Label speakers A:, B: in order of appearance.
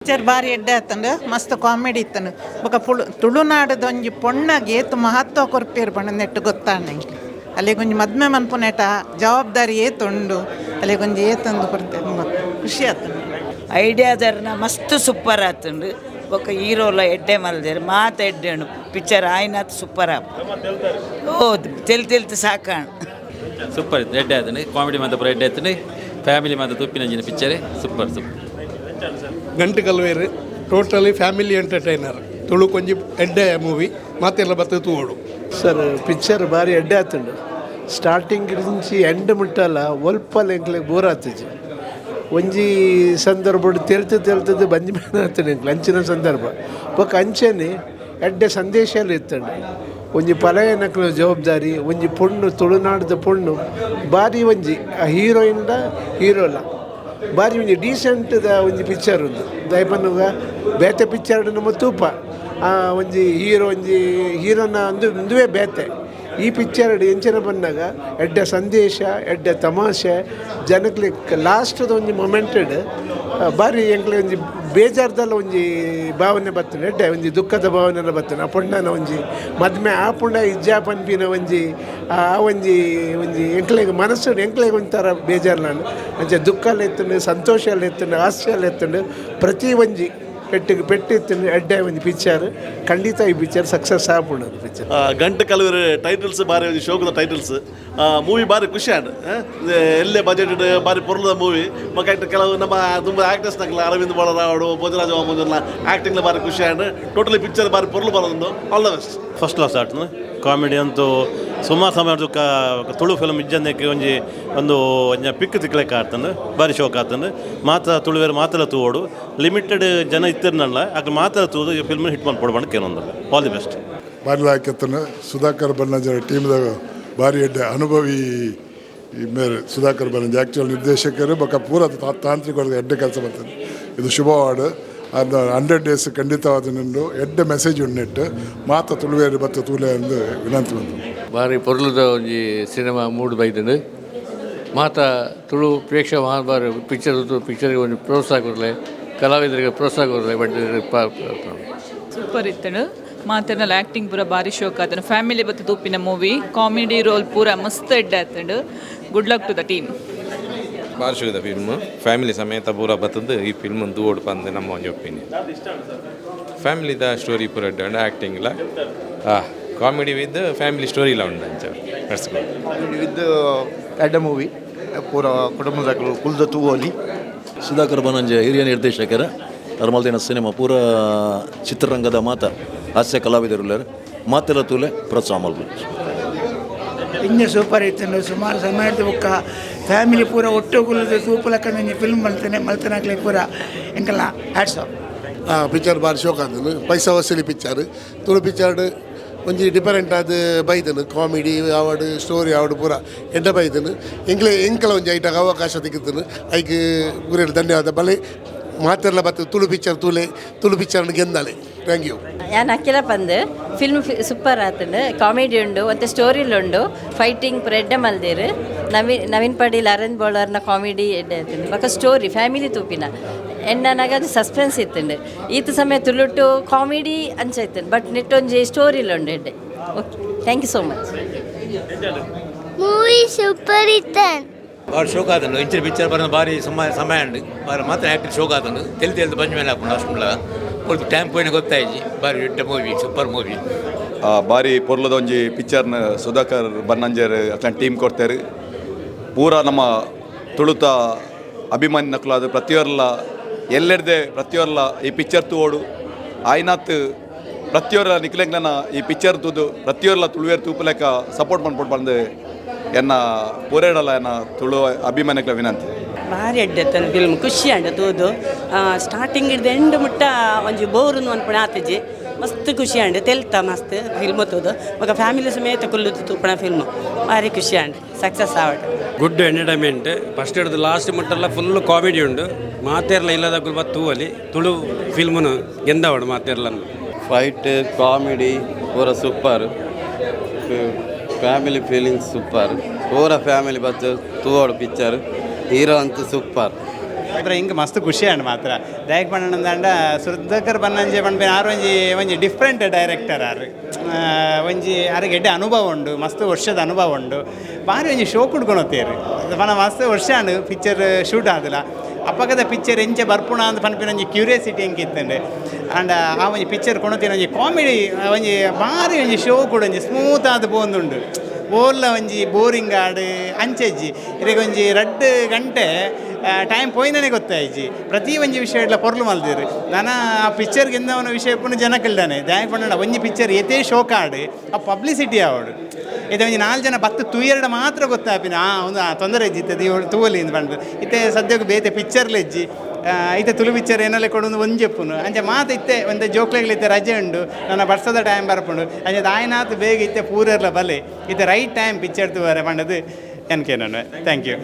A: Picture ಬಾರಿ ಎಡ್ಡೆ ಆತಂಡು, ಮಸ್ತ್ ಕಾಮಿಡಿ ಇತ್ತಂಡು. ಬೊಕ ಪುಳು ತುಳುನಾಡದ ಒಂಜಿ ಪೊಣ್ಣಗ್ ಏತ್ ಮಹತ್ವ ಕೊರ್ಪೆರ್ ಪಂಡ ನೆಟ್ಟ್ ಗೊತ್ತಾಂಡ್ ಎಂಕ್. ಅಲೆಗ್ ಒಂಜಿ ಮದ್ಮೆ ಮನ್ಪುನೇಟ ಜವಾಬ್ದಾರಿ ಏತ್ ಉಂಡು, ಅಲೆಗ್ ಒಂಜಿ ಏತೊಂದು ಕೊರ್ತೆರ್, ಗೊತ್ತು ಖುಷಿ ಆತಂಡು.
B: ಐಡಿಯಾದರ್ನ ಮಸ್ತ್ ಸೂಪರ್ ಆತುಂಡು. ಬೊಕ ಹೀರೋಲ ಎಡ್ಡೆ ಮಲ್ದೆರ್, ಮಾತ ಎಡ್ಡೆ ಉಂಡು. ಪಿಕ್ಚರ್ ಆಯ್ನಾತ್ ಸೂಪರ್ ಆಪ್. ಹೌದು, ತೆಲ್ ತೆಲ್ತ್ ಸಾಕಾಣ್.
C: ಸೂಪರ್ ಇತ್ತು, ಎಡ್ಡೆ ಆತಂಡು. ಕಾಮಿಡಿ ಮಾತ ಪೂರ ಎಡ್ಡೆ ಆತಂಡು. ಫ್ಯಾಮಿಲಿ ಮಾತ ತೂಪಿನಂಚಿನ ಪಿಕ್ಚರ್. Super super.
D: ಗಂಟು ಕಲ್ವೇರು ಟೋಟಲಿ ಫ್ಯಾಮಿಲಿ ಎಂಟರ್ಟೈನರ್. ತುಳು ಕೊಂಜಿ ಎಡ್ಡೆ ಮೂವಿ, ಮಾತೆಲ್ಲ ಬತ್ತು ತೂವೊಡು.
E: ಸರ್, ಪಿಕ್ಚರ್ ಭಾರಿ ಎಡ್ಡೆ ಆತುಂಡು. ಸ್ಟಾರ್ಟಿಂಗ್ నుంచి ಎಂಡ್ ಮುಟ್ಟಲ್ಲ ಒಲ್ಪಲ್ ಎಂಕ್ಲೆಗ್ ಬೋರ್ ಆತಿಜಿ. ಒಂಜಿ ಸಂದರ್ಭಡ್ ತೆಲ್ತು ತೆಲ್ತದ್ದು ಬಂಜಿ ಮೇಲೆ ಆತುಂಡು ಎಂಕ್ಲೆ ಅಂಚಿನ ಸಂದರ್ಭ. ಬೊಕ್ಕ ಅಂಚನೆ ಎಡ್ಡೆ ಸಂದೇಶ ಎಲ್ಲ ಇತ್ತುಂಡು. ಒಂಜಿ ಪಲಯನಕ್ಲೆ ಜವಾಬ್ದಾರಿ, ಒಂಜಿ ಪೊಣ್ಣು, ತುಳುನಾಡ್ದ ಪೊಣ್ಣು ಭಾರಿ ಒಂಜಿ ಹೀರೋಯಿನ್ದ ಹೀರೋಲ ಬಾರಿ ಒಂಜಿ ಡೀಸೆಂಟ್ದ ಒಂಜಿ ಪಿಕ್ಚರ್ ಉಂದು. ದಾಯೆ ಪನ್ನುಗ ಬೇತೆ ಪಿಕ್ಚರ್ ನಮ್ಮ ತೂಪ ಆ ಒಂಜಿ ಹೀರೋ, ಒಂಜಿ ಹೀರೋನ ಅಂದು ಉಂದುವೇ ಬೇತೆ. ಈ ಪಿಕ್ಚರ್ ಎಂಚಿನ ಬಂದಾಗ ಎಡ್ಡೆ ಸಂದೇಶ, ಎಡ್ಡೆ ತಮಾಷೆ. ಜನಕ್ಲೆಗ್ ಲಾಸ್ಟ್ದ ಒಂಜಿ ಮೊಮೆಂಟೆಡ್ ಬಾರಿ ಎಂಕ್ಲೆ ಒಂಜಿ ಬೇಜಾರ್ದಲ್ಲ ಒಂಜಿ ಭಾವನೆ ಬರ್ತದೆ, ಎಡ್ಡೆ ಒಂಜಿ ದುಃಖದ ಭಾವನೆ ಬರ್ತದೆ. ಆ ಪೊಣ್ಣನ ಒಂಜಿ ಮದ್ಮೆ ಆಪುಂಡ ಇಜ್ಜಾ ಪನ್ಪಿನ ಒಂಜಿ ಆ ಒಂಜಿ ಒಂಜಿ ಎಂಕ್ಲೆಗ್ ಮನಸ್ಸು ಎಂಕ್ಲೆಗ್ ಒಂಥರ ಬೇಜಾರ್ಲಾಂಡ್. ಅಂಚ ದುಃಖ ಎತ್ತುಂಡು, ಸಂತೋಷ ಎತ್ತುಂಡು, ಹಾಸ್ಯ ಎತ್ತುಂಡು, ಪ್ರತಿ ಒಂಜಿ ಪೆಟ್ಟಿಗೆ ಪೆಟ್ಟು ಇತ್ತುಂಡು. ಎಡ್ಡೆ ಒಂಜಿ ಪಿಕ್ಚರ್. ಖಂಡಿತ ಈ ಪಿಕ್ಚರ್ ಸಕ್ಸಸ್ ಆಪುಂಡು ಪಿಕ್ಚರ್.
F: ಗಂಟು ಕಲುವೆರ್ ಟೈಟಲ್ಸ್ ಬಾರಿ ಒಂಜಿ ಶೋಕುದ ಟೈಟಲ್ಸ್. ಮೂವಿ ಬಾರಿ ಖುಷಿ ಆಂಡ್. ಎಲ್ಲೆ ಬಜೆಟ್, ಬಾರಿ ಪೊರ್ಲುದ ಮೂವಿ. ಬೊಕ ಐಟ್ ಕೆಲವು ನಮ್ಮ ತುಂಬ ಆಕ್ಟರ್ಸ್ ನಕಲ ಅರವಿಂದ್ ಬೋಳರಾವಡು, ಭೋಜರಾಜ ವಾಮಂಜರ್ನ ಆಕ್ಟಿಂಗ್ ಬಾರಿ ಖುಷಿ ಆಂಡ್. ಟೋಟಲಿ ಪಿಕ್ಚರ್ ಬಾರಿ ಪೊರ್ಲು ಬರೋದು. All the best.
G: First class ಆಟ್ನ. ಕಾಮಿಡಿ ಅಂತೂ ಸುಮಾರು ಸಮಯ ತುಳು ಫಿಲ್ಮ್ ಇಜ್ಜಂದಕ್ಕೆ ಒಂಜಿ ಒಂದು ಒಂಜಿ ಪಿಕ್ ತಿಕ್ಲೆಕ್ಕ ಆತಂದು, ಬಾರಿ ಶೋಕ್ ಆತಂದು. ಮಾತ್ರ ತುಳುವೆರ್ ಮಾತ್ರ ತೂವೊಡು. ಲಿಮಿಟೆಡ್ ಜನ ಇತ್ತಿರ್ನಲ್ಲ, ಅಕ್ಲು ಮಾತ್ರ ತೂದು ಈ ಫಿಲ್ಮ್ ಹಿಟ್ ಮಲ್ಪೊಡು ಪಂದ್ ಕೇನೊಂದುಲ್ಲೆ. All the best.
H: ಬಾರಿ ಲಾಯ್ಕತ್ತನ. ಸುಧಾಕರ್ ಬನ್ನಂಜರ ಟೀಮ್ದಾಗ ಭಾರಿ ಎಡ್ಡೆ ಅನುಭವಿ ಈ ಮೇರೆ ಸುಧಾಕರ್ ಬನ್ನಂಜೆ. ಆ್ಯಕ್ಚುಲ್ ನಿರ್ದೇಶಕರು ಬೊಕ್ಕ ಪೂರ ತಾಂತ್ರಿಕ ಎಡ್ಡೆ ಕೆಲಸ ಬರ್ತದೆ. ಇದು ಶುಭವಾಡು. ಅದು 100 ಡೇಸ್ ಖಂಡಿತವಾದ ನಿಂದು ಎಡ್ಡೆ ಮೆಸೇಜ್ ಉಂಡಿಟ್ಟು ಮಾತ ತುಳುವೇರು ಬತ್ತ ತೂಲೆ ಎಂದು ವಿನಂತಿ ಬಂತು.
I: ಬಾರಿ ಪೊರ್ಲುದ ಒಂಜಿ ಸಿನಿಮಾ ಮೂಡ್ ಬೈದ್ಂಡ್. ಮಾತ ತುಳು ಪ್ರೇಕ್ಷಕ ಮಹಾನ್ ಪಿಕ್ಚರ್ ಪಿಕ್ಚರ್ಗೆ ಒಂಜಿ ಪ್ರೋತ್ಸಾಹ ಕೊರ್ಲೆ, ಕಲಾವಿದರಿಗೆ ಪ್ರೋತ್ಸಾಹ ಕೊರ್ಲೆ. ಬಟ್
J: ಸೂಪರ್ ಇತ್ತಂಡು. ಮಾತೆರ್ನಲ ಆ್ಯಕ್ಟಿಂಗ್ ಪೂರ ಬಾರಿ ಶೋಕ್ ಆತಂಡು. ಫ್ಯಾಮಿಲಿ ಬತ್ತು ತೂಪಿನ ಮೂವಿ. ಕಾಮಿಡಿ ರೋಲ್ ಪೂರ ಮಸ್ತ್ ಎಡ್ಡೆ ಆತಂಡು. Good luck to the team.
K: ಬಾರಿ ಶೋಕುದ ಫಿಲ್ಮ್. ಫ್ಯಾಮಿಲಿ ಸಮೇತ ಪೂರ ಬತ್ತದು ಈ ಫಿಲ್ಮ್ ತೂವೊಡು ಪಂದ್ ನಮ್ಮ ಒಂಜಿ ಒಪಿನಿಯನ್. ಫ್ಯಾಮಿಲಿದ ಸ್ಟೋರಿ ಪೂರ ಎಡ್ಡೆ ಉಂಡು. ಆ್ಯಕ್ಟಿಂಗ್ಲ ಕಾಮಿಡಿ ವಿತ್ ಫ್ಯಾಮಿಲಿ ಸ್ಟೋರಿಲ ಉಂಡು ಅಂಚ. That's good.
L: With ಎಡ್ಡೆ ಮೂವಿ, ಪೂರ ಕುಟುಂಬದಕುಲು ಕುಲ್ದ ತೂವೊಲಿ.
M: ಸುಧಾಕರ್ ಬನ್ನಂಜೆ ಹಿರಿಯ ನಿರ್ದೇಶಕರ ಅರ್ಮಲ್ದಿನ ಸಿನಿಮಾ. ಪೂರ ಚಿತ್ರರಂಗದ ಮಾತ ಹಾಸ್ಯ ಕಲಾವಿದರು ಮಾತೆಲ್ಲ ತೂಲೆ, ಪ್ರೋತ್ಸಾಹ ಮಲ್ಪುಲೆ.
N: ಇಂಜ ಸೂಪರ್ ಇತ್ತು. ಸುಮಾರು ಸಮಯದ ಬೊಕ್ಕ ಫ್ಯಾಮಿಲಿ ಪೂರ ಒಟ್ಟು ಕುಲ್ಲುದು ತೂಪುಲಕ್ಕ ಒಂಜಿ ಫಿಲ್ಮ್ ಮಲ್ತನೆ ಮಲ್ತನಾಗ್ಲೆ ಪೂರ ಎಂಕಲ್ನ ಹ್ಯಾಟ್ಸ್ ಆಫ್.
H: ಪಿಕ್ಚರ್ ಬಾರಿ ಶೋಕ್ ಆತಂಡು. ಪೈಸಾ ವಸೂಲಿ ಪಿಕ್ಚರ್. ತುಳು ಪಿಕ್ಚರ್ ಒಂಜಿ ಡಿಫರೆಂಟ್ ಆದ್ ಬೈದನು. ಕಾಮಿಡಿ ಆವಡ್, ಸ್ಟೋರಿ ಆವಡ್, ಪೂರ ಎಡ್ಡೆ ಬೈದನು. ಎಂಕ್ಲೆ ಎಂಕಲ ಒಂಜಿ ಐಟಾಗ ಅವಕಾಶ ತಿಕ್ಕುತ್ತನು, ಐಕ್ ಪೂರೆಲ್ ಧನ್ಯವಾದ. ಬಲೆ ಮಾತೆರ್ಲ ಬತ್ತು ತುಳು ಪಿಕ್ಚರ್ ತೂಲೆ, ತುಳು ಪಿಕ್ಚರ್ ಗೆಂದಾಲೆ. Thank you.
O: ಯಾನ್ ಅಖಿಲ ಪಂದ್. Film super ಆತಂಡು. ಕಾಮಿಡಿ ಉಂಡು, ಒಂತೆ ಸ್ಟೋರಿಲ್ ಉಂಡು. ಫೈಟಿಂಗ್ ಪೂರ ಎಡ್ಡೆ ಮಲ್ದೇರು. ನವೀನ್ ನವೀನ್ ಪಡೀಲ್, ಅರವಿಂದ್ ಬೋಳಾರ್ನ ಕಾಮಿಡಿ ಎಡ್ಡೆ ಆತಂಡು. ಬೊಕ ಸ್ಟೋರಿ ಫ್ಯಾಮಿಲಿ ತೂಪಿನ ಎಣ್ಣನಾಗ ಅದು ಸಸ್ಪೆನ್ಸ್ ಇತ್ತುಂಡು. ಈತ ಸಮಯ ತುಳುಟು ಕಾಮಿಡಿ ಅಂಚ ಇತ್ತುಂಡು, ಬಟ್ ನೆಟ್ಟೊಂಜಿ ಸ್ಟೋರಿಲ್ ಉಂಡು ಎಡ್ಡೆ. Okay, thank you so much.
P: Movie super ಇತ್ತನ್.
Q: ಭಾರಿ ಶೋಕ್ ಆತಂಡು. ಇಂಚಿನ ಪಿಕ್ಚರ್ ಬರೋದು ಭಾರಿ ಸಮಯ ಸಮಯ ಉಂಡು. ಭಾರಿ ಮಾತ್ರ ಆ್ಯಕ್ಟಿಂಗ್ ಶೋಕ್ ಆತಂಡು. ತೆಲ್ ತೆಲ್ದು ಬಂಜ್ ಮೇಲೆ ಹಾಕೊಂಡು ಅಷ್ಟುಂಡ ಕೊಡ್ತು ಟೈಮ್ ಪೋಯಿನ ಗೊತ್ತಾಯ್ತು. ಭಾರಿ ಎಡ್ಡೆ ಮೂವಿ, ಸೂಪರ್ ಮೂವಿ.
R: ಬಾರಿ ಪೊರ್ಲದ ಒಂಜಿ ಪಿಕ್ಚರ್ನ ಸುಧಾಕರ್ ಬನ್ನಂಜೆರ್ ಅಕ್ಲೆನ ಟೀಮ್ ಕೊರ್ತೆರ್. ಪೂರ ನಮ್ಮ ತುಳುತ ಅಭಿಮಾನಿ ನಕುಲಾದ ಪ್ರತಿಯೊರ್ಲ ಎಲ್ಲೆರ್ದೆ ಪ್ರತಿಯೊರ್ಲ ಈ ಪಿಕ್ಚರ್ ತೂವೊಡು. ಆಯ್ನಾತ್ ಪ್ರತಿಯೊರ ನಿಕ್ಲೆಂಗ್ಲನ ಈ ಪಿಕ್ಚರ್ ತೂದು ಪ್ರತಿಯೊರ್ಲ ತುಳುವೇರ್ ತೂಪುಲೆಕ ಸಪೋರ್ಟ್ ಮನ್ಪೊಡು ಪಂದ್ ಎನ್ನ ಪೂರೇಡಲ ಎನ್ನ ತುಳು ಅಭಿಮಾನಿಗಳ ವಿನಂತಿ.
S: ಭಾರಿ ಎಡ್ಡೆ ಇತ್ತಂದು ಫಿಲ್ಮ್. ಖುಷಿ ಆಂಡ್ ತೂದು. ಸ್ಟಾರ್ಟಿಂಗ್ ಹಿಡ್ದು ಎಂಡ್ ಮುಟ್ಟ ಒಂಜಿ ಬೋರುನು ಅನ್ಪುಣ ಆತಿಜಿ. ಮಸ್ತ್ ಖುಷಿ ಆಂಡ್. ತೆಲ್ತ ಮಸ್ತ್ ಫಿಲ್ಮ್ ತೂದು. ಬೊಕ ಫ್ಯಾಮಿಲಿ ಸಮೇತ ಕುಲ್ಲುದು ತೂಪಣ ಫಿಲ್ಮ್. ಭಾರಿ ಖುಷಿ ಆಂಡ್. ಸಕ್ಸಸ್ ಆವಡ್.
T: Good entertainment. ಫಸ್ಟ್ ಹಿಡಿದು ಲಾಸ್ಟ್ ಮುಟ್ಟಲ್ಲ ಫುಲ್ ಕಾಮಿಡಿ ಉಂಡು. ಮಾತೆರ್ಲ ಇಲ್ಲದಕ್ಕೂ ಬತ್ತು ತೂವಲಿ. ತುಳು ಫಿಲ್ಮ್ನು ಗೆಂದವಡು ಮಾತೆರ್ಲನ್ನು.
U: ಫೈಟ್, ಕಾಮಿಡಿ ಪೂರ ಸೂಪರ್. Family feelings super. ಪೂರ ಫ್ಯಾಮಿಲಿ ಬತ್ತು ತೂವೊಡು ಪಿಕ್ಚರ್. ಹೀರೋ ಅಂತೂ ಸೂಪರ್.
P: ಮಾತ್ರ ಇಂಕ್ ಮಸ್ತ್ ಖುಷಿ ಆಂಡ್ ಮಾತ್ರ. ದಾಯೆಗ್ ಪಂಡ ಸುಧಾಕರ್ ಬನ್ನಂಜೆ ಪನ್ಪಿನ ಆರ್ ಒಂಜಿ ಒಂಜಿ ಡಿಫ್ರೆಂಟ್ ಡೈರೆಕ್ಟರ್ ಆರ್. ಒಂಜಿ ಆರೆಗ್ ಎಡ್ಡೆ ಅನುಭವ ಉಂಡು, ಮಸ್ತ್ ವರ್ಷದ ಅನುಭವ ಉಂಡು. ಬಾರಿ ಒಂಜಿ ಶೋಕ್ ಕೊನೊತೇರು ಪನ ಮಸ್ತ್ ವರ್ಷ ಆಂಡ್ ಪಿಕ್ಚರ್ ಶೂಟ್ ಆದಿಲ್ಲ. ಅಪಗದ ಪಿಕ್ಚರ್ ಎಂಚ ಬರ್ಪುಣ ಅಂದ್ ಪನ್ಪಿನ ಒಂಜಿ ಕ್ಯೂರಿಯಾಸಿಟಿ ಎಂಕ್ ಇತ್ತುಂಡು. ಆಂಡ ಆ ಒಂಜಿ ಪಿಕ್ಚರ್ ಕೊನೊತಿನ ಒಂಜಿ ಕಾಮಿಡಿ ಒಂಜಿ ಬಾರಿ ಒಂಜಿ ಶೋ ಕೂಡ ಒಂಜಿ ಸ್ಮೂತ್ ಆದ್ ಪೋವೊಂದುಂಡು. ಓಲ್ಲ ಒಂಜಿ ಬೋರಿಂಗ್ ಆಡ್ ಅಂಚೆಜ್ಜಿ ಇರೆಗ್ ಒಂಜಿ 2 ಗಂಟೆ ಟೈಮ್ ಪೋಯಿನನೇ ಗೊತ್ತಾಯ್ಜಿ. ಪ್ರತಿ ಒಂಜಿ ವಿಷಯ ಇಡ್ಲ ಪೊರ್ಲು ಮಲ್ದಿರು. ನನ ಆ ಪಿಕ್ಚರ್ಗೆ ಎಂದವನ ವಿಷಯ ಪುನ ಜನಕ್ಕಿಲ್ದಾನೆ ದಾಯೆ ಪಂಡ ಒಂಜಿ ಪಿಕ್ಚರ್ ಏತೇ ಶೋಕ್ ಆಡ್ ಆ ಪಬ್ಲಿಸಿಟಿ ಆವಡು. ಇತ್ತೆ ಒಂಜಿ 4 ಜನ ಬತ್ತು ತೂಯೆರಡ ಮಾತ್ರ ಗೊತ್ತಾಪಿನ ಆ ಒಂದು ಆ ತೊಂದರೆ ಇಜ್ಜಿ ಇತ್ತೆ ತೂವಲಿ ಇಂದ್ ಪಂಡ್ದ್. ಇತ್ತೆ ಸದ್ಯಕ್ಕೆ ಬೇತೆ ಪಿಕ್ಚರ್ಲೆಜ್ಜಿ. ಇತ್ತೆ ತುಳು ಪಿಕ್ಚರ್ ಏನಲ್ಲ ಕೊಡೊಂದು ಒಂಜಿ ಎಪ್ಪುನು ಅಂಚೆ ಮಾತ ಇತ್ತೆ ಒಂತೆ ಜೋಕ್ಲೆಗ್ಲ ಇತ್ತೆ ರಜೆ ಉಂಡು, ನನ್ನ ಬರ್ಸದ ಟೈಮ್ ಬರ್ಪುಂಡು. ಅಂಚೆ ದಾಯನಾತ್ ಬೇಗ ಇತ್ತೆ ಪೂರೆರ್ಲ ಬಲೆ ಇತ್ತೆ ರೈಟ್ ಟೈಮ್ ಪಿಕ್ಚರ್ ತೂವರೆ ಪಂಡದು ಎನ್ಕೆ ನಾನು. Thank you.